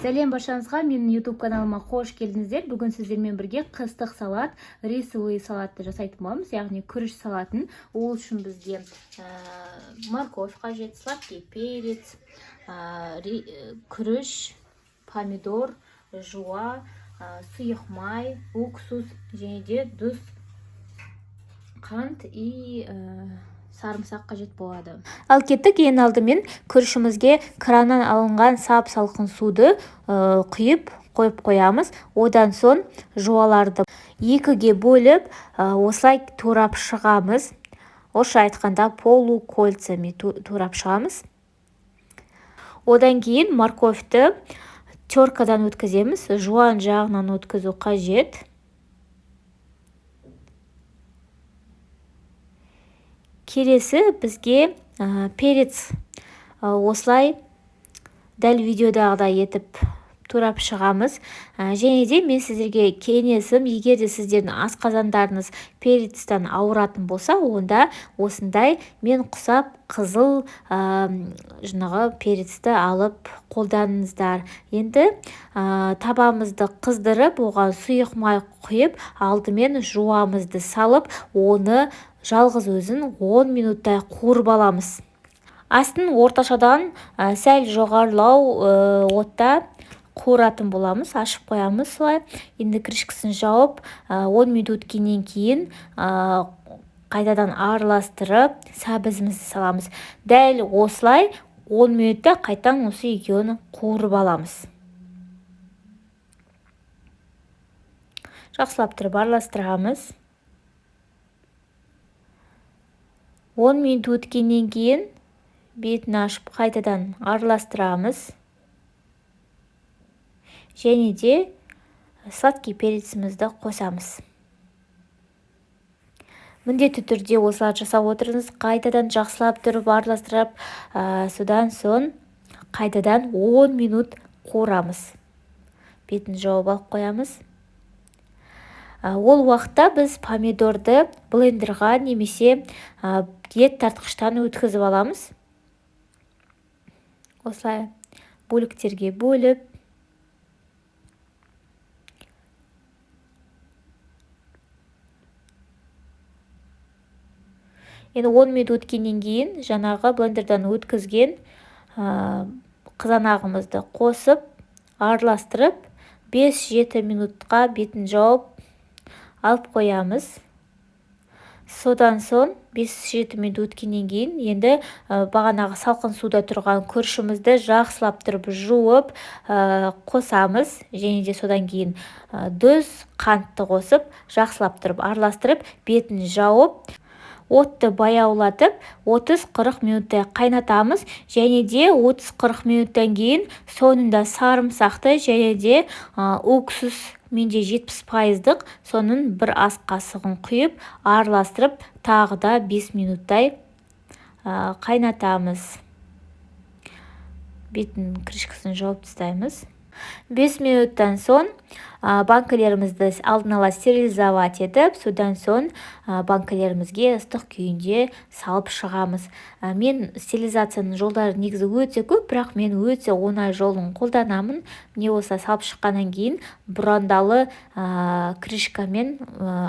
Сәлем баршаңызға, менің YouTube каналыма қош келдіңіздер. Бүгін сіздермен бірге қыстық салат, рисовый салатты жасайтын боламыз, яғни күріш салатын. Ол үшін бізге морковь қажет, сладкий перец, күріш, помидор, жуа, сұйық май, уксус және де тұз, қант и сарымсақ қажет болады. Ал кеттік, ең алдымен күрішімізге краннан алынған сап-салқын суды құйып қойып қоямыз. Одан соң жуаларды екіге бөліп, осылай турап шығамыз. Орысша айтқанда полукольцами турап шығамыз. Одан кейін морковьті теркадан өткіземіз, жуан жағынан өткізу қажет. Келесі бізге перец, осылай дәл видеодағыдай етіп турап шығамыз. Және де мен сіздерге кеңесім, егер де сіздердің асқазандарыңыз перецтен ауыратын болса, онда осындай мен құсап қызыл жаңағы перецті алып қолданыңыздар. Енді табамызды қыздырып, оған сұйық май құйып, алдымен жуамызды салып, оны жалғыз өзін 10 минуттай қуырып аламыз. Астын орташадан сәл жоғарылау отта қуыратын боламыз, ашып қоямыз солай. Енді крышкасын жауып, 10 минут өткеннен кейін қайтадан араластырып, сәбізімізді саламыз. Дәл осылай 10 минутта қайтадан осы екеуін қуырып аламыз. Жақсылап тұрып араластырамыз. 10 минут өткеннен кейін бетін ашып қайтадан араластырамыз. Және де сладкий перецімізді қосамыз. Міндетті түрде осылай жасап отырыңыз. Қайтадан жақсылап тұрып араластырып, содан соң қайтадан 10 минут қуырамыз. Бетін жауып алып қоямыз. Ол уақытта біз помидорды блендерға немесе ет тартқыштан өткізіп аламыз. Осылай бөліктерге бөліп, енді 10 минут өткеннен кейін жаңағы блендерден өткізген қызанағымызды қосып, араластырып, 5-7 минутқа бетін жауып алып қоямыз. Содан соң 5-7 минут өткеннен кейін енді бағанағы салқын суда тұрған күрішімізді жақсылап тұрып жуып, қосамыз. Және де содан кейін тұз, қантты қосып, жақсылап тұрып араластырып, бетін жауып, отты баяулатып, 30-40 минуттай қайнатамыз. Және де 30-40 минуттан кейін соңында сарымсақты және де уксус, менде 70%-дық, соның бір ас қасығын құйып, араластырып, тағы да 5 минуттай қайнатамыз. Бетін крышкасын жауып тастаймыз. 5 минуттан соң банкілерімізді алдын ала стерилизовать етіп, содан соң банкілерімізге ыстық күйінде салып шығамыз. Мен стерилизацияның жолдары негізі өте көп, бірақ мен өте оңай жолын қолданамын. Міне осылай салып шыққаннан кейін бұрандалы крышкамен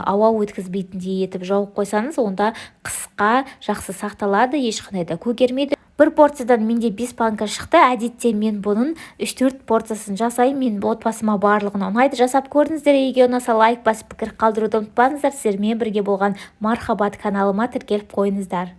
ауа өткізбейтіндей етіп жауып қойсаңыз, онда қысқа жақсы сақталады, ешқандай да көгермейді. Бір порциядан менде 5 банка шықты. Әдетте мен бұның 3-4 порциясын жасаймын. Мен отбасыма барлығына ұнайды. Жасап көріңіздер. Егер ұнаса лайк басып пікір қалдыруды ұмытпаңыздар. Сіздермен бірге болған Мархабат каналыма тіркеліп қойыңыздар.